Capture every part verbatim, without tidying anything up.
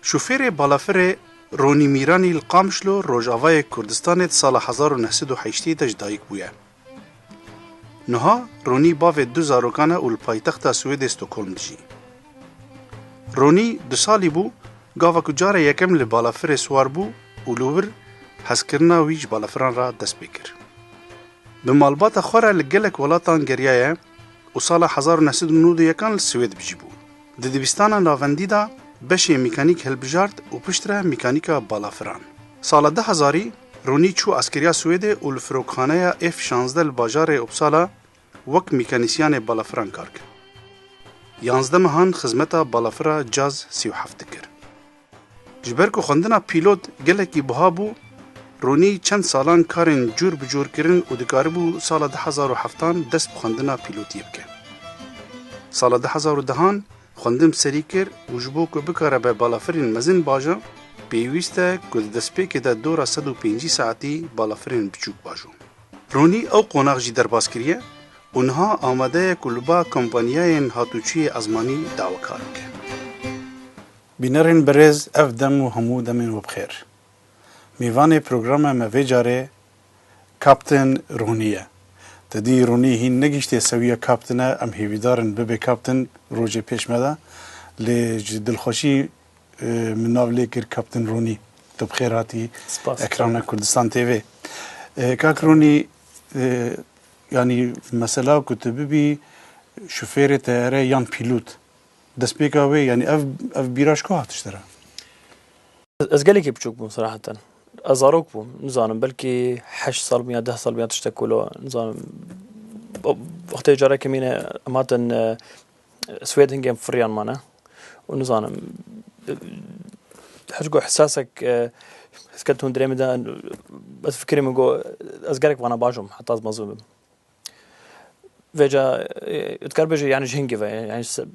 Şofêrê balafirê Ronî Mîranî li Qamişlo, Rojavayê Kurdistanê di sala hezar û neh sed û heştê de ji dayik bûye. Niha Ronî bavê du zarokan e û li paytexta Swêdê Stockholm dijî. Ronî du salî bû, gava ku carê yekem li balafirê siwar bû û li wir hezkirina wî ji balafiran re dest pê kir. Bi malbata xwe re li gelek welatan geriyaye û sala hezar û neh sed û nod û yekan li Swêd bijîbû. Di dibistana navendî de beşê mîkanîk hilbijart û piştre mîkanîka balafiran. Sala du hezarî Ronî çû eskeriya Swêdê û li firokxaneya F şazdeh li bajarê Uppsala wek mîkanîsyanê balafiran kar kir. Yanzdeh mehan xizmeta balafira Jazz sî û heft dikir. Ji ber ku xwendina pîlot gelekî biha bû, Ronî çend salan karên cûr bi cûr kirin û dikaribû sala du hezar û heftan dest bi xwendina pîlotiyê bike. Sala du hezar û dehan xwendin bi serî kir û ji bo ku bikare be balafirên mezin bajo, pêwîst e ku di destpêkê de dora sed û pêncî saetî balafirên biçûk bajo. Ronî ew qonax jî derbas kiriye û niha amade ye ku li ba kompanyayên hatûçiyê ezmanî dawekar bike. Bînerên birêz, ev dem û hemû demên we bi xêr. Mêvanê programa me vê carê Kaptin Ronî ye. Te dî Ronî hîn negihîştê sewiya kaptin e, em hêvîdar in bibe kaptin rojê pêş me de. Lê ji dilxweşî, e, min nav lê kir Kaptin Ronî. Tu bi xêr hatî Spas. Ekrana Kurdistan T V. E, kak Ronî, e, yanî mesela ku tu bibî şofêrê teyare yan pîlot, destpêka wê, yanî ev, ev bîra ji ku hat ji te re? Ez, ez gelekî biçûk bûm seraheten. Ez zarok bûm, nizanim, belkî heşt sal bûm ya deh sal bûm ya tiştek wilo, nizanim. Wextê carekê mîne em hatin, e, Swêd, hingê em firiyan mane. Û nizanim, e, her ku hesasek, e, hesket hundirê min de, ez fikirê min got, ez gerek vana bajom, heta ez mezin bim. Vêca, e, dikar bêje, yani ji hingê ve, yani se-,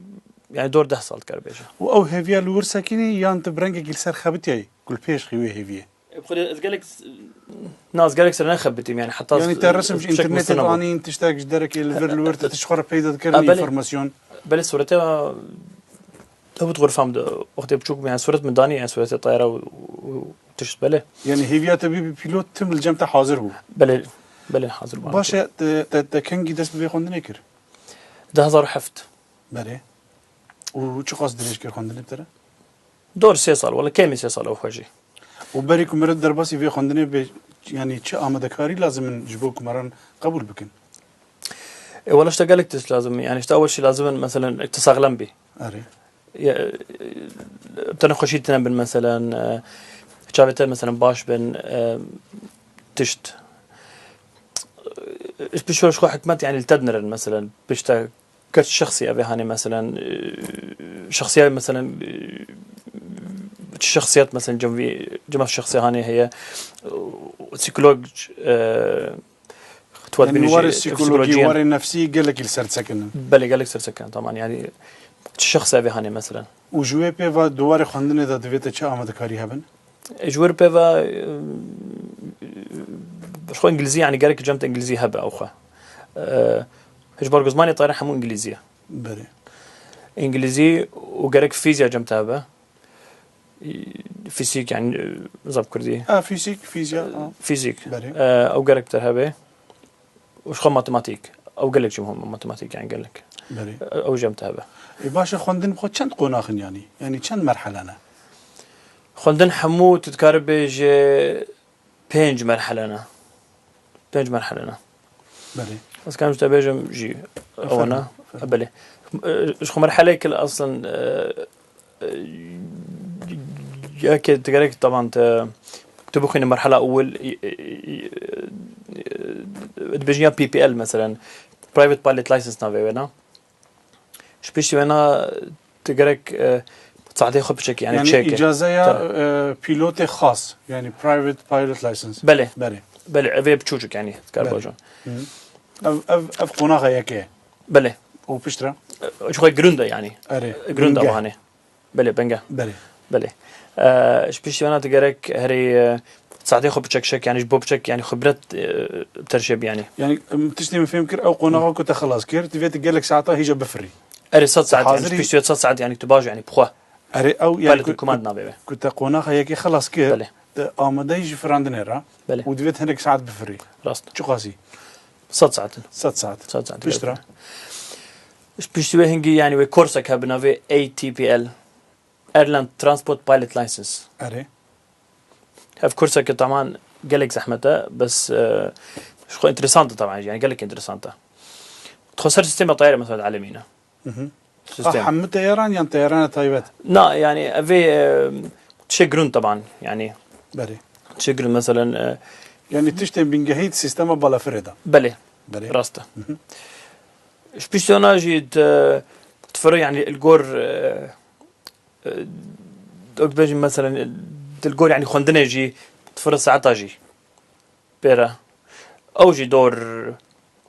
yani dor deh sal dikar bêje. Û ew hêviya li wir sekinî yan tu bi rengekî li ser xebitiyayî ku li pêş xî wê hêviyê? E, bi xwedê ez gelek s-, na, ez gelek sere nexebitîm, yani heta Yani te resim ji internetê anîn, tiştek ji derekê li vir li wir, tu tişt xwe re peyda dikirin, ha, belê. Înformasyon. Belê, sûrete Ew di xurfam de wextê biçûk bû, yani sûret min danî, yani sûretê tayara û, û, û tişt, belê. Yani hêviya te bî, bî pîlot tim li cem te hazir bû? Belê, belê hazir bû. Baş e, te, te, te kengî dest bi vê xwendinê kir? Du hezar û heft. Belê. Û çiqas dirêj kir xwendinê bi te re? Dor sê sal, wele kêmî sê sal ew xwe jî. Û berî ku meriv derbasî vê xwendinê bê, yani çi amadekarî lazim in ji bo ku me ran qebûl bikin? E, wele işte gelek tişt lazim in. Yani işte ewil şî lazim in, meselen, tu saxlem bî. Erê. Ya, e, tu nexweşî tine bin, meselen, e, çavê te, meselen, baş bin, e, tişt. E, pişt xwe hikmet, yani li te dinirin, meselen, pişt te Keç şexsî ev ê hanê, meselen, e, şexsîya, meselen, e, şexsiyet, meselen, cem vî, cem ev şexsî hanê heye, e, psîkolog, e, tu Yani bînî warê jî psîkologî, psîkolojî warê nefsî gelekî li ser disekinin. Belê, gelek ser disekinin, tamam, yani çi şexsî ev ê hanê, meselen. Û ji wê pê ve di warê xwendinê de divê te çi amadekarî hebin? Ji wir pê ve, e, ji xwe îngilîzî, yani gerek cem te îngilîzî hebe ew xwe. E, ji ber ku zimanê tayra hemû îngilîzî ye. Belê. Îngilîzî û gerek fîzya cem te hebe. E, fîzîk, yani, e, zab kurdî. Ha, fîzîk, fîzya, ha. Fîzîk. Belê. E, ew gerek te hebe. Û ji xwe matematîk. Ew gelek jî muhim e, matematîk, yani gelek. Belê. Ew jî em te hebe. Ê, baş e, xwendin bi xwe çend qonax in, yani? Yani çend merhele ne? Xwendin hemû tu dikarî bêjî pênc merhele ne. Pênc merhele ne. Belê. Ez karim ji te bêjim jî ew ne. Fermo, fermo. Belê. Ji xwe merheleyek li eslin, e, Yekê digerek taban te, tu bixwînî merhela ewil, dibêjin ya P P L, meselen, Private Pilot License navê wê ne. Ji piştî wê ne digerek, e, saetê xwe biçekî, yani Yani çêke. îcazeya, Te- e, pîlotê xas, yani Private Pilot License. Belê. Belê. Belê, ev ê biçûçik, yani, dikar Belê. bajo. Hı. Ev, ev, ev qonaxa yekê. Belê. Û piştre? E, ji xwe girûnd e, yani. Erê. Girûnd e Bingeh. Hanê. Belê, bingeh. Belê. Belê. E, ji piştî vana tu gerek herî, e, saetê xwe biçek şek, yani ji bo biçek, yani xibret, e, terşe bi, yani. Yani, em, tiştê min fêm kir, ew qonaxa ku te xilas kir, divê tu gelek saeta hîja bifirî. Erê, sed saet, yani, Hazirî- ji piştî sed saet, yani, tu baş, yani, bi xwe. Erê, ew, yani, Pilot ku, command ku, navê wê. Ku te qonaxa yekê xelas kir, Belê. Te amadeyî ji firandinê re Belê. Û divêt hinek saet bifirî. Rast. Çiqasî? Sed saetin. Sed saet. Sed saet. Piştre? Ji piştî wê hingî, yani, wê kursek hebe navê A T P L, Airline Transport Pilot License. Erê. Ev kurseke teman gelek zehmet e, bes, e, ji xwe interesant e teman, yani gelek interesant e. Xwe ser sistema teyarê mesela elemîne. Mhm. Sistem. Ha, hemû teyaran yan teyarana taybet? Na, yani evê, e, tişê girûn teban, yani. Belê. Tişê girûn, meselen, e, Yani tiştên bingehî di sistema balafirê de. Belê. Belê. Rast e. Mhm. Ji piştî ona jî di, difire, yani li gor, e, e, wek dibêjin, meselen, di li gor, yani xwendinê jî difire saeta jî. Pêre. Ew jî dor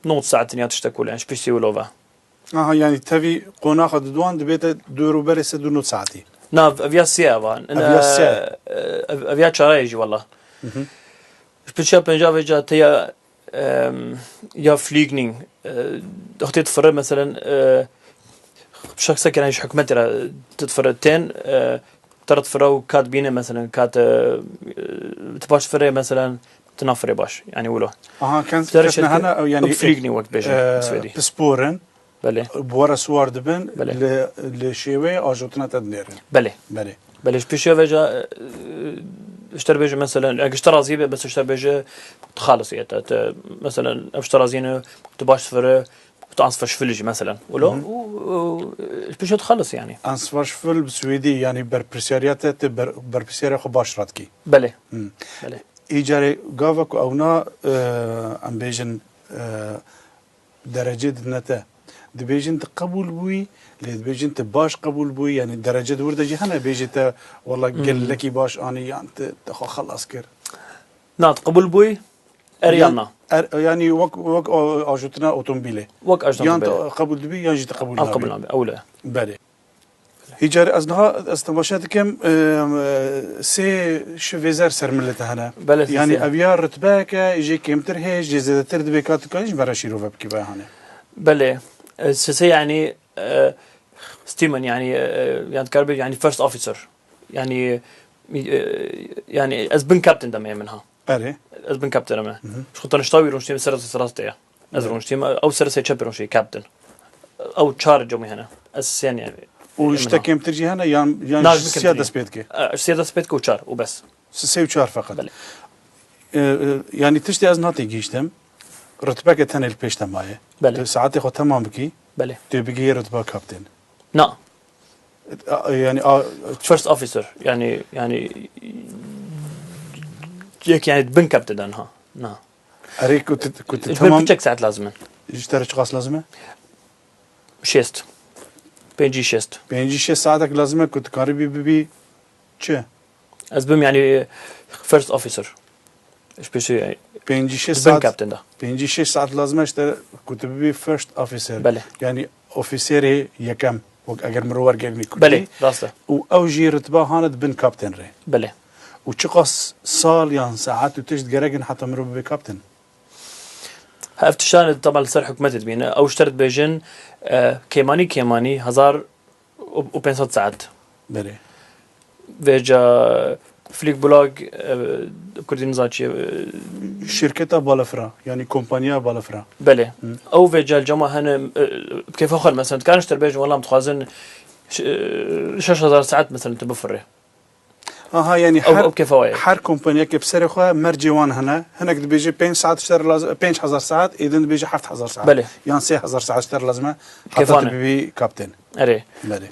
nod saetin ya tiştek wilo, yani ji piştî wilo ve. Aha, yani tevî qonaxa diduan dibête dor û berê sed û nod saetî. Na, ev ya sê eva. Ev ya sê. E, ev, ev ya çarayê jî wela. Mhm. Ji pişiya pênca vêca te ya, em, ya Flugning, e, wextê difire, meselen, e, şexsek yani ji hikûmetê re difire tên, e, Te re difire û kat bîne, meselen, kat, e, tu baş difire, meselen, tu nafire baş. Yani wilo. Aha, kes, Te re kes şirket nehene, ew yani, Flugning wek dibêjin, e, Swêdî. Pisporin. Belê. Bi we re siwar dibin, Belê. Li, li şêweyê ajotina te dinêrin. Belê. Belê. Belê, ji pêşiya vêca, e, ji te re bêje, meselen, eger ji te razî be, bes ji te re bêje, tu xalis ye te, te, meselen, ev ji te razî ne, tu baş difire, Tu ansvarsfull jî, meselen. Wilo, Mhm. û, û, ji pêşê tu xelis, yani. Ansvarsfull bi swêdî, yani berpirsiyariya te, tu ber-, berpirsiyariya xwe baş radikî. Belê. Hmm. Belê. Îcarê gava ku ewna, e, em bêjin, e, derecê didine te. Dibêjin tu qebûl bûyî, lê dibêjin tu baş qebûl bûyî, yani derece di wir de jî hene, bêjê te, wela Mhm. gelekî baş anî, yan tu, tu xwe xelas kir. Na, tu qebûl bûyî? Er yan na? Er, yani wek, wek o-, ajotina otomobîlê. Wek ajotina Yan otomobîlê. Tu qebûl dibî, yan jî tu qebûl Ew nabî. Qebûl nabî, ew le. Belê. Hîcarê ez niha, ez temaşe dikim, e, e, sê şivêzer ser milete hene. Belê, sê Yani sê. Ev ya ritbeke, jê kêmtir heye, jê zêdetir dibe ka tu karî ji me re şîrove bikî ve hane. Belê. E, sê sê yani, e, Steeman yani, e, yani dikar be yani first officer. Yani, e, yani ez bin captain de me min ha. Erê. Ez bin kaptene me. Mhm. Ji xwe tanişta wî rûniştî min ser serastê ye. Ez Evet. rûniştî me, ew ser sê çepê rûniştî, kapten. Ew çar cemî hene. Ez sê ne. Û ji te kêmtir jî hene yan, yan Na, ji ji min siya kêmtir dest pê dike? E, ji siya dest pê dike û çar û bes. Sisê û çar feqet. Belê. E, e, yani tiştê ez niha têgihîştim. Ritbeke tenê li pêş te maye. Belê. Tu saetê xwe temam bikî. Belê. Tu bigihî ritba kapten. Na. A, yani, a, First officer. Yani, yani, yek yani bin kapteden ha. Na. Erê ku tu, ku tu Ji bin tamam piçek saet lazim e. Ji te re çiqas lazim e? Şêst. Pêncî şêst. Pêncî şêst saatek lazim e ku tu karîbî bibî çi? Ez bim yani first officer. Ji pêşî Pêncî şêst bin saat, kapten da. Pêncî şêst saat lazim e ji te ku tu bibî first officer. Belê. Yani ofîserê yekem. Wek eger mirov wergerînî kurdî. Belê, rast e. Û ew jî ritba hane di bin kapten re. Belê. Û çiqas sal yan saet û tişt gerek in heta mirov bibe kapten? Ev tiştan taban li ser hikûmetê dibîne. Ew ji te re dibêjin, e, kêmanî, kêmanî hezar û pênc sed saet. Belê. Vêca Flugbolag, e, kurdî niza çi ye, e, Şirketa balafira, yani kompanya balafira. Belê. Hı. Ew vêca li cema hene, e, bi kêfa xwe, mesela, dikarin ji te re bêjin, wela em dixwazin ş-, e, şeş hezar saet, mesela, tu bifirê. Aha, yani Ew, her, ew kêfa we ye. Her kompanyeke bi serê xwe mercê wan hene. Hinek dibêje pênc saet ji te re lazim, pênc hezar saet, êdin dibêje heft hezar saet. Belê. Yan sê hezar saet ji te re lazim e. Heta Kêfa tu ne. Bibî kapten. Erê. Belê.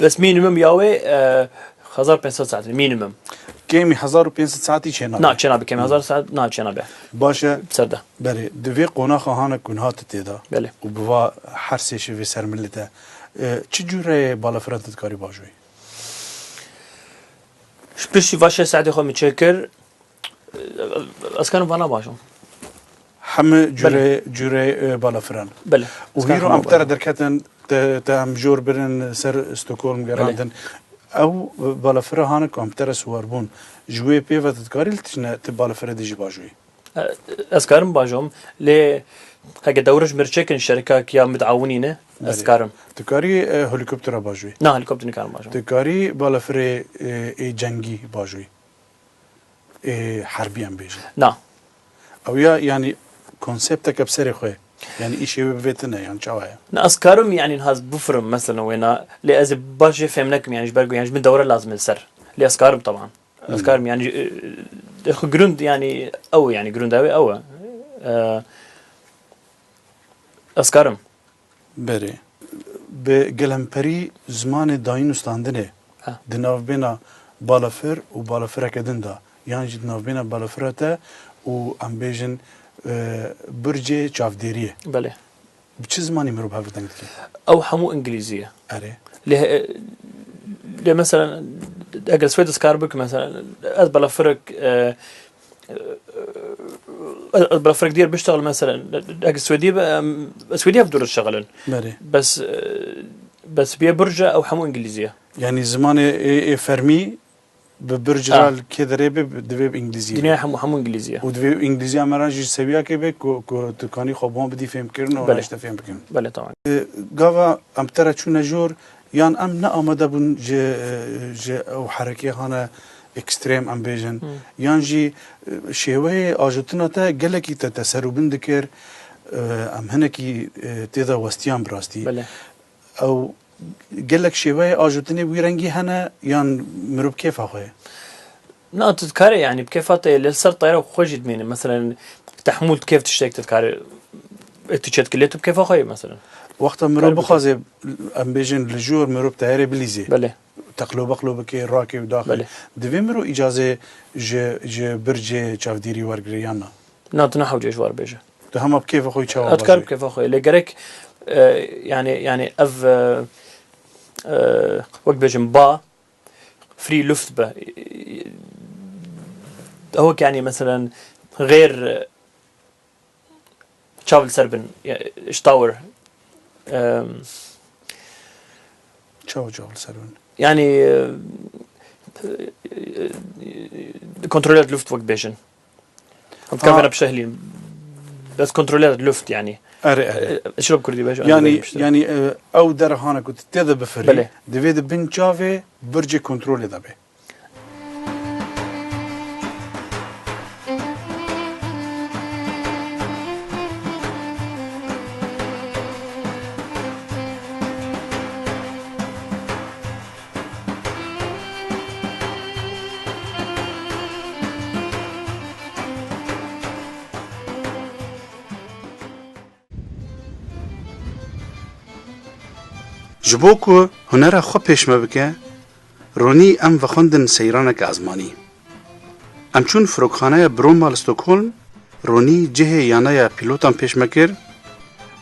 Bes minimum ya wê, e, hezar pênc sed saet, minimum. Kêmî hezar û pênc sed saetî çênabe. Na, çênabe, kêmî hezar saet, na, çênabe. Baş e. Ser de. Belê, di vê qonaxa hane ku niha tu tê de Belê. Û bi va her sê şevê ser milî te, e, çi cûre balafiran tu dikarî bajoyî? Ji piştî va şeş saetê xwe min çêkir, ez karim vana bajom. Hemî cûrê, Belê. Cûrê, e, balafiran. Belê. Û Ez karim hîro hemî em te re bajom. Derketin, te, te em jor birin ser Stockholm Belê. Gerandin. Ew balafira hane ku em te re siwar bûn. Ji wê pê ve tu dikarî li tiştine tu balafira dî jî bajoyî? E, ez karim bajom, lê Heke dewrij mirçekin şerikak ya midawinî ne, ez Erê. karim. Tu karî, e, helikoptera bajûyî? Na, helikopter nikarim bajû. Tu karî balafirê, e, ê cengî bajûyî? Ê herbî em bêjin. Na. Ew ya, yanî konsepteke bi serê xwe. Yanî îşê wê bi vê tune, yan çawa ye? Na, ez karim, yanî niha ez bifirim, mesela wêna, lê ez ê baş jê fêm nekim, yanî ji ber ku, yanî ji min dewre lazim e li ser. Lê ez karim, teban. Ez Hmm. karim, yanî, e, e, xwe grund, yanî ew, yanî grund ew ê, ew e. E, ez karim. Berê. Bi gelemperî zimanê dayîn û standinê Ha. di navbêna balafir û balafireke din de, yan jî di navbêna balafira te û, em bêjin, e, bircê çavdêriyê. Belê. Bi çi zimanî mirov hev deng dike? Ew hemû îngilîzî ye. Erê. Lê, e, lê mesela, eger Swêd ez kar bikim, mesela, ez balafirek, e, e, ez balafirek diyer biştexil, mesela, eger Swêdî be, em, Swêdî hev dûr dişexilin. Berê. Bes, e, bes bê birce ew hemû îngilîzî ye. Yanî zimanê ê, ê fermî bi birc Ha. re li kê derê be, divê bi îngilîzî be. Dinya hemû, hemû îngilîzî ye. Û divê îngilîzî em re jî seviyakê be ku, ku tu kanî xwe bi wan bidî fêmkirin û Belê. hişte fêm bikin. Belê, tamam. E, gava em te re çûne jor, yan em ne amade bûn ji, e, ji ew herekê hane ekstrem, em bêjin, Hmm. yan jî, e, şêweyê ajotina te gelekî te, te serûbin dikir, e, em hinekî, e, tê de westiyan bi rastî. Belê. Ew gelek şêweyê ajotinê wî rengî hene, yan mirov kêfa xwe ye? Na, tu dikarî, yanî bi kêfa te ye, lê li ser teyara xwe jî dimîne. Mesela, tehmûl dikêf tiştek tu dikarî, e, tu çêdikî, lê tu bi kêfa xwe yî, mesela. Wexta mirov Dikarî bixwaze, em bêjin, li jor mirov teyarê bilîzê. Belê. Teqlo bexlo bike, rake û daxê. Belê. Divê mirov îcazê ji, ji bircê çavdêrî wergire yan na? Na, tu ne hewce ji war bêje. Tu hema bi kêfa xwe yî çawa Ez dikarim bajê? bi kêfa xwe. Lê gerek, e, yani, yani ev, e, e, wek bêjim, ba, free luft be. Ew wek, yani, meselen, xêr, e, çav li ser bin, e, ji tower. Em, Çawa çav li ser bin? Yani, e, e, kontrolliert Luft wek bêjin. Em Ha. dikarin vêna bişehlîn. Bes kontrolliert Luft yani. Erê, erê. E, şilo bi kurdî bêje, Yani, yani, e, ew derhana ku tu tê de bifirî, Belê. divê di bin çavê bircê kontrolê de be. Ji bo ku hunera xwe pêşme bike, Ronî em vexwendin seyraneke ezmanî. Em çûn firokxaneya Bromma li Stockholm, Ronî cihê yaneya pîlotan pêşme kir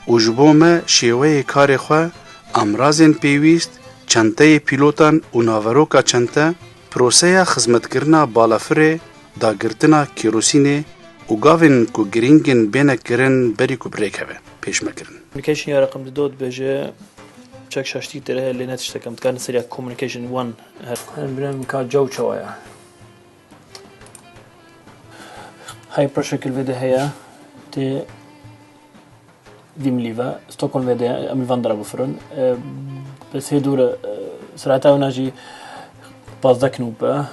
û ji bo me şêweyê karê xwe, amrazên pêwîst, çenteyê pîlotan û naveroka çente, proseya xizmetkirina balafirê, dagirtina kerosînê û gavên ku girîng in bêne kirin berî ku bi rê keve, pêşme kirin. Communication ya reqem dido dibêje, çek şaştî têre heye, lê ne tiştek em dikarin seriya communication one her. Her bîra min ka caw çawa ya. High pressure kilvê de heye, tê Vî milî ve, Stockholm vê de em li van dera bifirin. E, bes hê dûr e, serata wina jî pazdeh knûp e.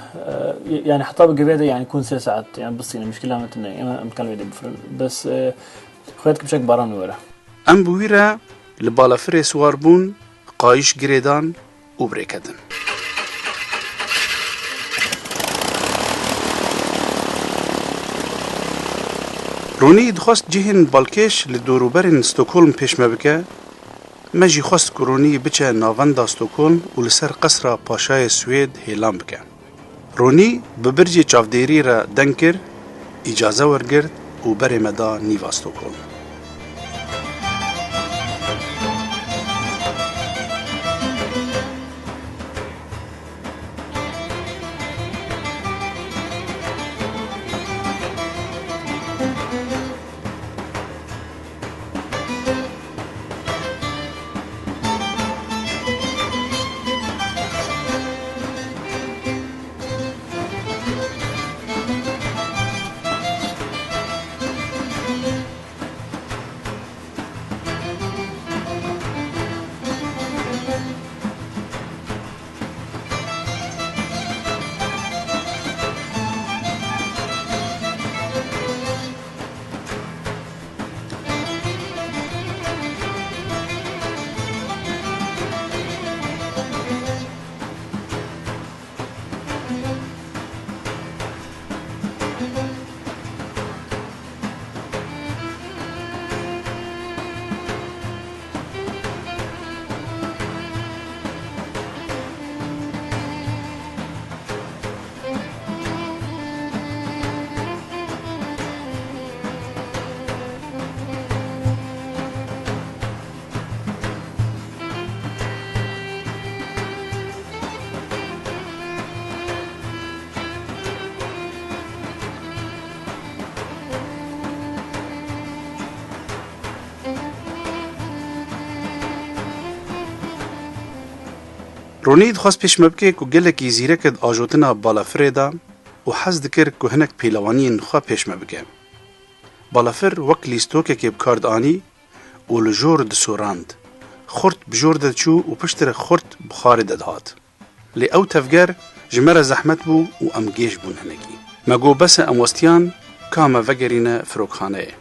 E, yani heta bi givê de yani kun sê saet yani bisîne, muşkila me tune. Em, em dikan vê de bifirin. Bes, e, xwet ki bişek baran were. Em bi wî re li balafirê siwar bûn, qayîş girêdan û bi rê ketin. Ronî dixwest cihên balkêş li dorûberên Stockholm pêşme bike. Me jî xwest ku Ronî biçe navenda Stockholm û li ser qesra Paşayê Swêd hêlan bike. Ronî bi bircê çavdêrî re deng kir, îcaze wergirt û berê me da nîva Stockholm. Ronî dixwest pêş me bike ku gelekî zîrek e di ajotina balafirê de û hez dikir ku hinek pêlewaniyên xwe pêş me bike. Balafir wek lîstokekê bi kar dianî û li jor disorand. Xurt bi jor de diçû û piştre xurt bi xwarê de dihat. Lê ew tevger ji me re zehmet bû û em gêj bûn hinekî. Me got bes e, em westiyan ka me vegerîne firokxaneyê.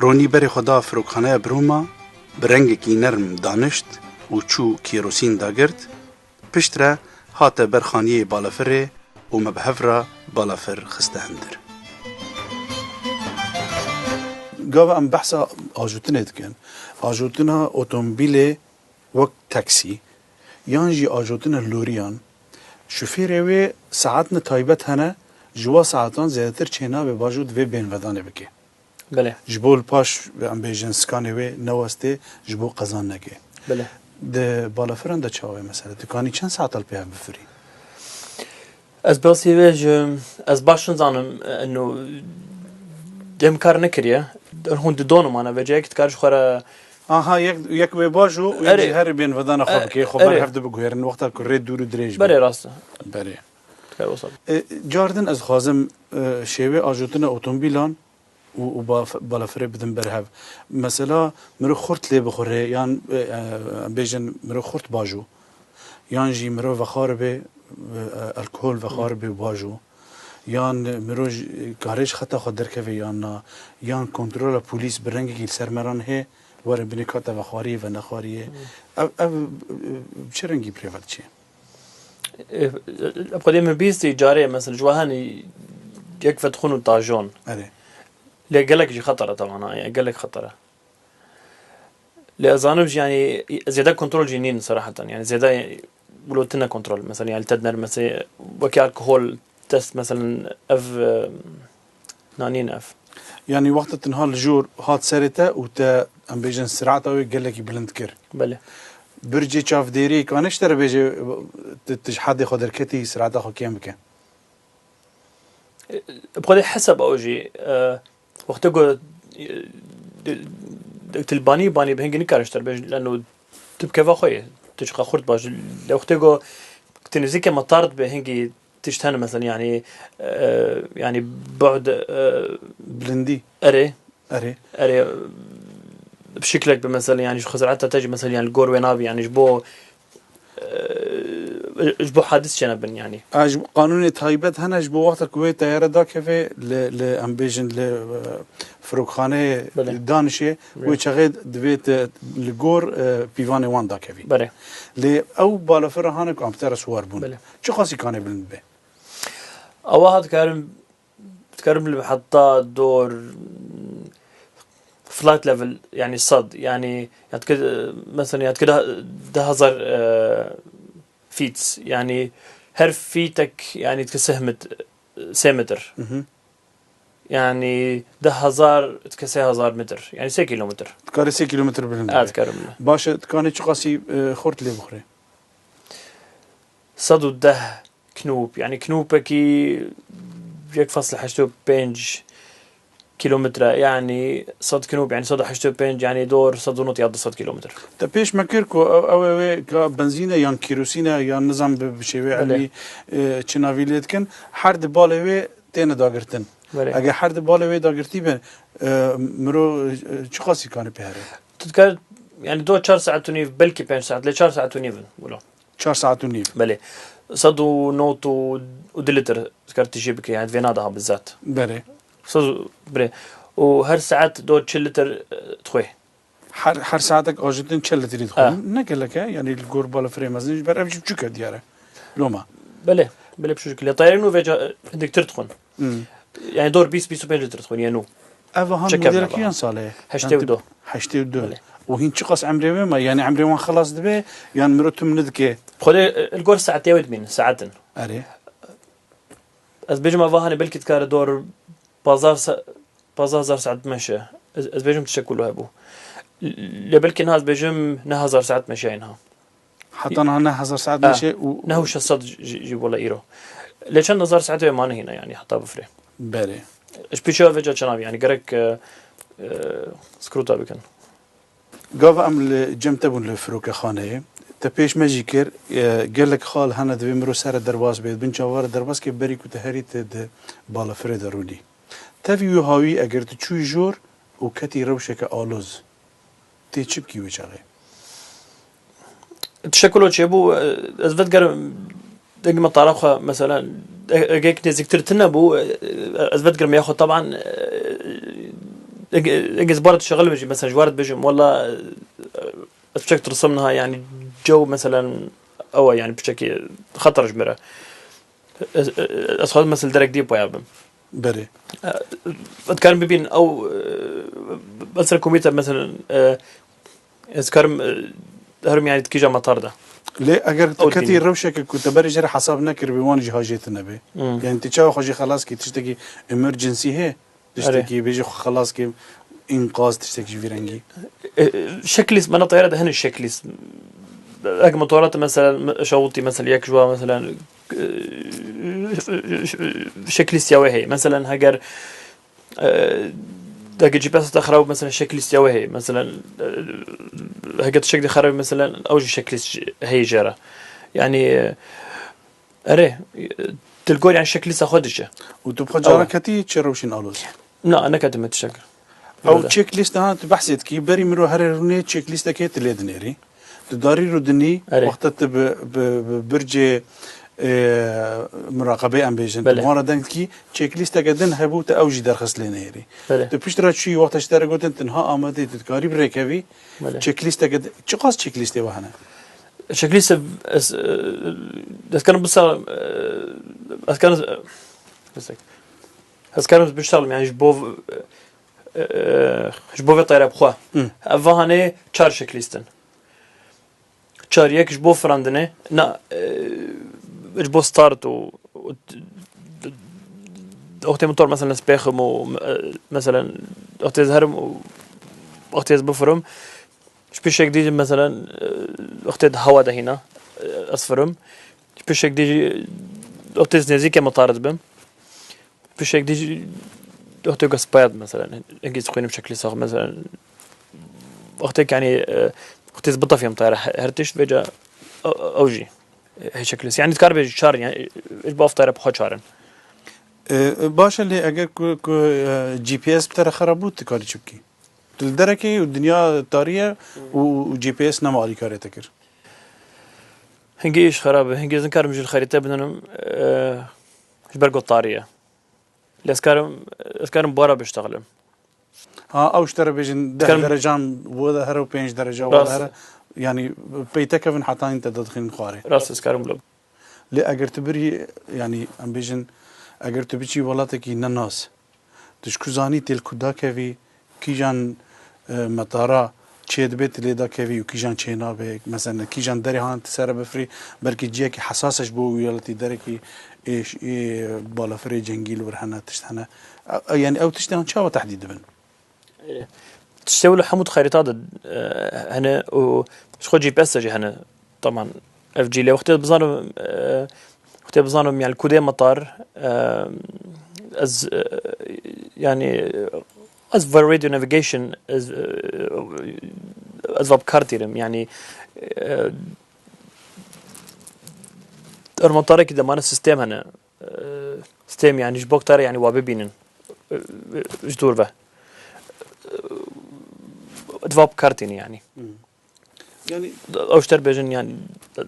Ronî berê xwe da firokxaneya birûma, bi rengekî nerm danişt û çû kêrosîn dagirt. Piştre hate ber xaniyê balafirê û me bi hev re balafir xiste hundir. Gava em behsa ajotinê dikin, ajotina otomobîlê wek taksî yan jî ajotina loriyan, şofêrê wê saetine taybet hene, ji wa saetan zêdetir çênabe, bajo divê bêhnvedanê bike. Belê. Ji bo li paş, em bêjin, skanê wê newestê, ji bo qeza neke. Belê. Di balafiran de çawa ye mesele? Tu kanî çend saeta li pê hev bifirî? Ez bi rastî vê ji, ez baş nizanim, eno, dêm kar nekiriye. Hûn di donu mane vê cihek dikar ji xwe re. Aha, yek, yek wê bajo û yek Erê. Jî herî bêhnvedana xwe Erê, bike, xwe erê. Berhev de biguherin, wexta ku rê dûr û dirêj be. Berê rast e. Berê. Dikar wisa. E, car din ez dixwazim, e, şêwê ajotina otomobîlan û, û baf-, balafirê bidin berhev. Mesela, mirov xurt lê bixwire, yan, e, e, em bêjin, mirov xurt bajo. Yan jî mirov vexwaribe, e, alkohol vexwaribe bajo. Yan mirov ji, kare ji xeta xwe derkeve yan na. Yan kontrola polîs bi rengekî li ser me re nihê, were binê ka te vexwariyê, venexwariyê. Ev, ev, e, bi çi rengî bi rê ve diçe? E, e, xwedê min bîstî carê, mesela, ji we henî yek vedixwin û tajon. Erê. Lê gelek jî xeter e, tevan, ha, yani gelek xeter e. Lê ez zanim jî, yani, zêde kontrol jî nîn seraheten. Yani, zêde wilo tune kontrol. Mesela, yani, te dinermese, wekî alkohol test, mesela, ev, e, nanîn ev. Yani, wexta tu niha li jor hat serê te û te, em bêjin, sirata wê gelekî bilind kir. Belê. Bircê çavdêrî kane ji te re bêje, tu, tu ji hedê xwe derketî, sirata xwe kêm bike. Bi xwedê hesab ew jî, e, wextê ku, e, di, di, tu li banî, banî bi hingî nikare ji te re bêje, leno tu bi kefa xwe yê, tu çiqa xurt baş. Lê wextê ku tu nêzîkê metar dibe hingî tişt hene, mesela, yani, e, yani bu'd, e, Bilindî. Erê. Erê. Erê, bi şiklek bi, mesela, yani, ji xizreta te jî, mesela, yani, li gor wê nabî, yani, ji bo, e, ji bo hadis çênebin, yani. A, ji bo qanûnê taybet hene, ji bo wexta ku wê teyare dakeve li, li, em bêjin, li, e, firokxaneyê Belê. Danişê, Belê. Wê çaxê divê te li gor, e, pîvanê wan dakevî. Belê. Lê ew balafira hane ku em bi te re siwar bûn. Belê. Çi qasî kanê bilind be? Ewa hat karim Dikarim li heta dor flight level, yani sed, yani, ya dike, mesela, ya dike deh, deh hezar, e, feet, yani her feetek, yani dike seh met-, sê metr. Mhm. Yani deh hezar dike sê hezar metr. Yani sê kilometr. Dikare sê kilometr bilind Evet, be. Dikarim. Baş e, dikanê çiqasî, e, xort lê bixure? Sed û deh knûp, yani knûpekî yek feslê heştê û pênc kilometre, yani sed knûp, yani sed û heştê û pênc, yani dor sed û nod ya du sed kilometre. Te pêş me kir ku ew, ew ê wê ka benzîn e yan kîrosîn e yan nizam bi, bi şêwê Belê. Elmî, e, çi navî lê dikin, her di balê wê têne dagirtin. Belê. Eger her di balê wê dagirtî bin, e, miro, e, çiqasî kanê pê here? Tu dikar, yani do çar saet û nîv, belkî pênc saet, lê çar saet û nîv in, wilo. Çar saet û nîv. Belê. Sed û nod û du lîtir dikar tijî bike, yani vêna daha bizat. Belê. Sed û, belê. Û her saet do çil lîtir, e, dixwe. Her, her saetek ajotin çil lîtrî dixwe. Ha. Ne gelek e, yani li gor balafirê mezin ji ber ev jî biçûk e diyar e. Loma. Belê, belê biçûk. Lê tayarên nû vêca, e, hindiktir dixwin. Hmm. Yani dor bîst, bîst û pênc lîtir dixwin, yani nû. Ev han Çekem modelekî nava. Yan salê ye? Heştê û du. Heştê û du. Belê. Û hîn çiqas emrê wê ma? Yani emrê wan xelas dibe, yan miro tim nidike? Xwedê, e, li gor saetê wê dimîn, saetin. Erê. Ez bêjim ava hanê belkî dikare dor pazdeh sa-, pazdeh hezar saet bimeşe. Ez, ez bêjim tiştek wilo hebû. Lê belkî niha ez bêjim neh hezar saet meşe niha. Heta niha neh hezar saet Ha, meşe û neh û şeş sed ji, ji, ji bo le îro. Lê çend hezar saet wê mane hîna, yani heta bifire. Berê. Ji pîçe ve ca çenav, yani gerek, e, e, skruta bikin. Gava em li cem te bûn li firokexaneyê, Te pêş me jî kir, e, gelek xal hene divê mirov sere derbas bê, bin çavara derbas ke berî ku te herî te di balafirê de rûnî. Tevî wî hawî eger tu çûyî jor û ketî rewşeke aloz, tê çi bikî wê çaxê? Tişekilo çêbû, e, ez vedigerim dengê me tara xwe, mesela, e, e, gek nêzîktir tune bû, e, e, ez vedigerim ya xwe taban, e, e, e, ez bara dişexilibim jî, mesela, ji we re dibêjim, wela, e, ez piçek tirisim niha, yani, cew, mesela, ew e, yani, piçekî xeter ji min re. Ez, ez, ez xwazim, mesela, derek dî paya bim. Berê. E, ez dikarim bibîn ew, e, mesela, komîte, mesela, e, ez dikarim, e, herim, yani, di kîja metar de. Lê eger tu Ew ketî dibînî. Rewşeke ku te berê jê re hesab nekiribî, wan jî hajê tune bê. Hmm. Yani, tu çawa xwe jî xelas kî, tiştekî emergency heye? Tiştekî Erê. Bêjî xwe xelas kê, înqaz, tiştekî ji vî rengî. E, e, checklist, mena tayara de hene checklist. Ek motora te mesela, me-, şawitî mesela, yek ji wa mesela, e, checklist ya wê heye. Mesela heger, e, deke G P S te xerab, mesela checklist ya wê heye. Mesela, e, heger tiştek de xerab, mesela ew jî checklist heye jê re. Yani, e, Erê, tu li gor, yani, checklista xwe diçe. Û tu bi xwe Ew. Cara ketî çi rewşên aloz? Na, neketime tiştek. Ew Öyle. Checklista ha, tu behsê dikî, berî mirov here rûnê checklisteke tu lê dinêrî. Tu darî ro dinî, Erê. Wexta tu bi, bi, bi bircê, e, muraqebê em bêjin. Tu Belê. Wan re deng dikî, checklisteke din hebû, tu ew jî derxist lê nêrî. Belê. Tu pişt re çûyî, wexta ji te re gotin, tu niha amadeyî, tu dikarî bi rêkevî, Belê. Checklisteke di-, çiqas checklistê we hene? Checklist ez, e, ez karim bisa, e, ez karim, e, ez karim biştalim, yani ji bo, e, e, ji bo vê tayra bixwe. Hı. Ev vahanê çar checklist in. Çar, yek ji bo firandinê, na, e, ji bo start û, û t-, t-, wextê motor mesela spêxim û, e, mesela wextê ez herim û wextê ez bifirim, Ji pişek dî jî, meselen, e, wextê di hewa de hîna, e, ez firim. Ji pişek dî jî, wextê ez nêzîkê mitar dibim. Pişek dî jî, wextê ku ez paya, meselen, hingî dixwînim şeklî sax, meselen, wextê ku, yanî, e, wextê ez bitefiyam tayara he-, her tişt, vêca ew, ew jî, e, hê şeklî. Yanî, dikar bêjî çar, yanî, e, ji bo ev tayara bi xwe çar in. E, baş e, lê eger ku, ku, e, G P S bi te re xerab bû, tu karî çi bikî? Tu li derekê yî û dinya tarî ye û, û G P S nema alîkarê te kir. Hingî îş xerab e. Hingî ez nikarim jî li xerîte bininim, e, ji ber ku tarî ye. Lê ez karim, ez karim bara biştexlim. Ha, ew ji te re bêjin deh Dikarim derecan, wê de here û pênc dereca, wê de Rast. Here. Yanî peyte kevin heta hîn te dadixînin xwarê. Rast, ez karim lo. Lê eger tu birî, yanî em bêjin, eger tu biçî welatekî nenas, tu ji ku zanî tê li ku dakevî, kîjan, e, metara çê dibe tu lê dakevî û kîjan çê nabe, mesela kîjan derê han tu sere bifirî, belkî ciyekî hesas e ji bo wî welatî, derekî ê, ê balafirê cengî li wir hene, tişt hene. E, e, yanî ew tiştê han çawa tehdîd dibin? Tiştê wilo hemû di xerîta de, e, hene û ji xwe G P S de jî hene. Taman ev cî lê wextê bizanim, e, wextê bizanim, yani, kudê metar, e, ez, e, yani, ez va radio navigation, ez, e, ez va bi kar tîrim, yani, e, ermatarekî demane sistem hene. e, stêm, yani, ji bo ku te re, yani, wa bibînin, e, ji dûr ve. E, di va bi kar tînin, yani. Hmm. Yani ew ji te re bêjin, yani, e,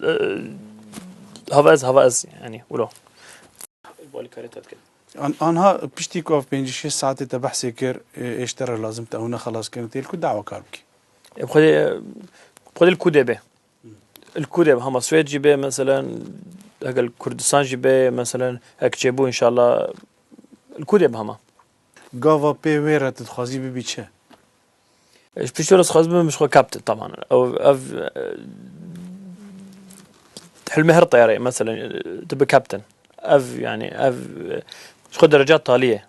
hava ez, hava ez, yani, wilo. Ji bo alîkarê te dikin. An-, anha piştî ku ev pêncî şêst saetê te behsê kir, e, ê ji te re lazim te ew nexelas kirin, tê li ku dawa kar bikî? E, bi xwedê, bi xwedê li ku dê be. Li ku dê be, hema Swêd jî bê, meselen, heke li Kurdistan jî bê, meselen, heke çêbû, înşallah, li ku dê be hema. Gava pê wê re tu dixwazî bibî çi? Ji piştî re dixwazim bibim ji xwe kaptin, taman. Ev, ev, e, hilmê her teyareyê, meselen, e, tu bi kaptin. Ev, yani, ev, e, ji xwe dereca talî ye.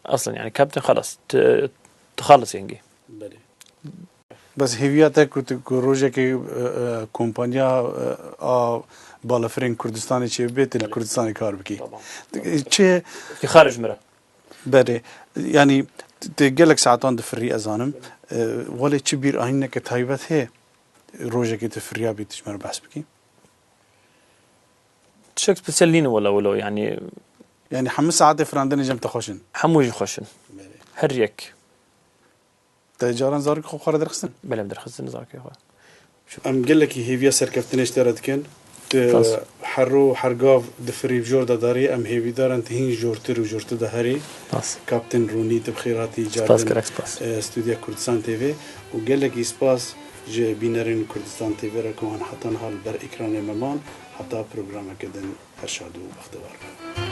Aslen, yani, kaptin, xelas. Tu, tu xalis yengî. Belê. Bes hêviya te ku tu, ku rojekê, e, e, kompanya, e, a balafirên Kurdistanê çêbibe, tu li Belê. Kurdistanê kar bikî. Tamam. Tu, çi Ki xarij mira. Berê. Yani, tu gelek saetan difirî, ez zanim. E, welê çi bîr ahîneke taybet heye? Rojekê tu firiyabî tu ji me re behs bikî? Tiştek spesiyal nîne wela wilo, yanî Yanî hemû saetê firandinê cem te xweş in? Hemû jî xweş in. Her yek. Te caran zarokê xwe xwe re derxistin? Belê, em derxistin zarokê xwe. Em gelekî hêviya serkeftinê ji te re dikin. Tu her ro û her gav difirî bi jor de darî, em hêvîdar in tu hîn jortir û jortir de herî. Kaptin Rûnî, tu bi xêr hatî cardin Stûdiya Kurdistan T V û gelekî spas ji bînerên Kurdistan T V re ku wan heta niha li ber ekranê me man, heta programeke din her şad û bextewar bin.